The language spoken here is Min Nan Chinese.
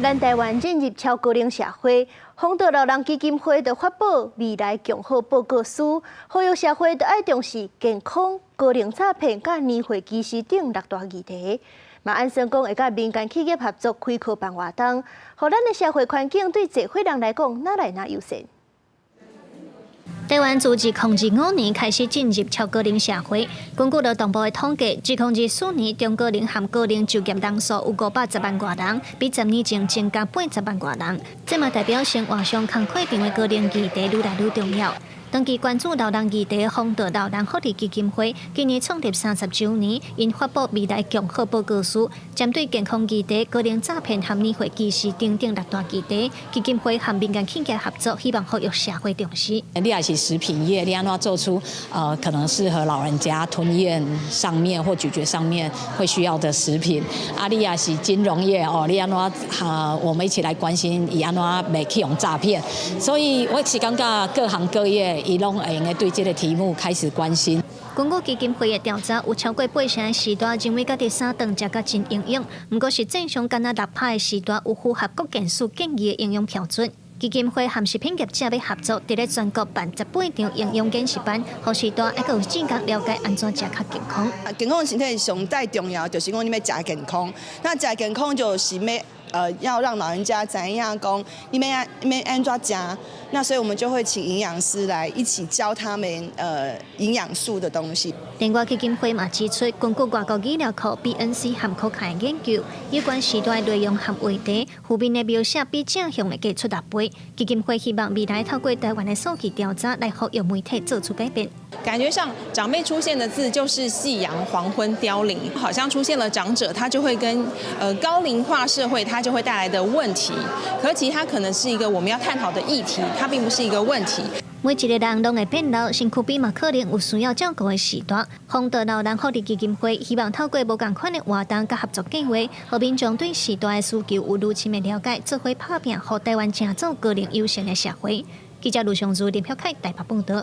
咱台灣進入超高齡社會，弘道老人基金會就發布未來共好報告書，呼籲社會著愛重視健康、高齡詐騙、佮年歲歧視等六大議題。嘛按算講會佮民間企業合作開課辦活動，予咱的社會環境對濟歲人來講，愈來愈友善。台灣自2025年開始進入超高齡社會。根據勞動部的統計，2024年中高齡和高齡就業人數有510萬外人，比10年前增加80萬外人。這嘛代表生活上工課場的高齡議題愈來愈重要。長期關注老人議題，弘道老人福利基金會今年創立30週年，𪜶發布未來共好報告書，針對健康議題、高齡詐騙和年歲歧視等等六大議題，基金會和民間企業合作，希望呼籲社會重視。你也是食品業，你按怎做出可能適合老人家吞嚥上面或咀嚼上面會需要的食品。啊，你也是金融業哦，你按怎哈，我們一起來關心伊按怎袂去予詐騙。所以我是感覺各行各業伊攏會用得對這個題目開始關心。根據基金會的調查，有超過八成的序大認為家己三頓食甲真營養，毋過實際上干焦6趴的序大有符合國健署建議的營養標準。基金會和食品業者欲合作，佇咧全國辦18場營養研習班，予序大會閣有正確了解按怎食較健康。健康身體上最重要就是講你欲食健康，那食健康就是欲要讓老人家知影講你欲按怎食，那所以我們就會請營養師來一起教他們營養素的東西。另外基金會嘛指出，根據外國語料庫 BNC 和科學研究，有關序大內容和話題，負面的描寫比正向的高出6倍。基金會希望未來透過台灣的數據調查來呼籲媒體做出改變。感覺上長輩出現的字就是夕陽、黃昏、凋零，好像出現了長者，他就會跟高齡化社會，他就會帶來的問題。可其實它可能是一個我們要探討的議題，它並不是一個問題。每一個人攏會變老，身軀邊嘛可能有需要照顧的序大。弘道老人福利基金會希望透過無仝款的活動佮合作計劃，予民眾對序大的需求有愈深的了解，做伙拍拚，予台灣成做高齡友善的社會。記者盧尚如、林曉凱台北報道。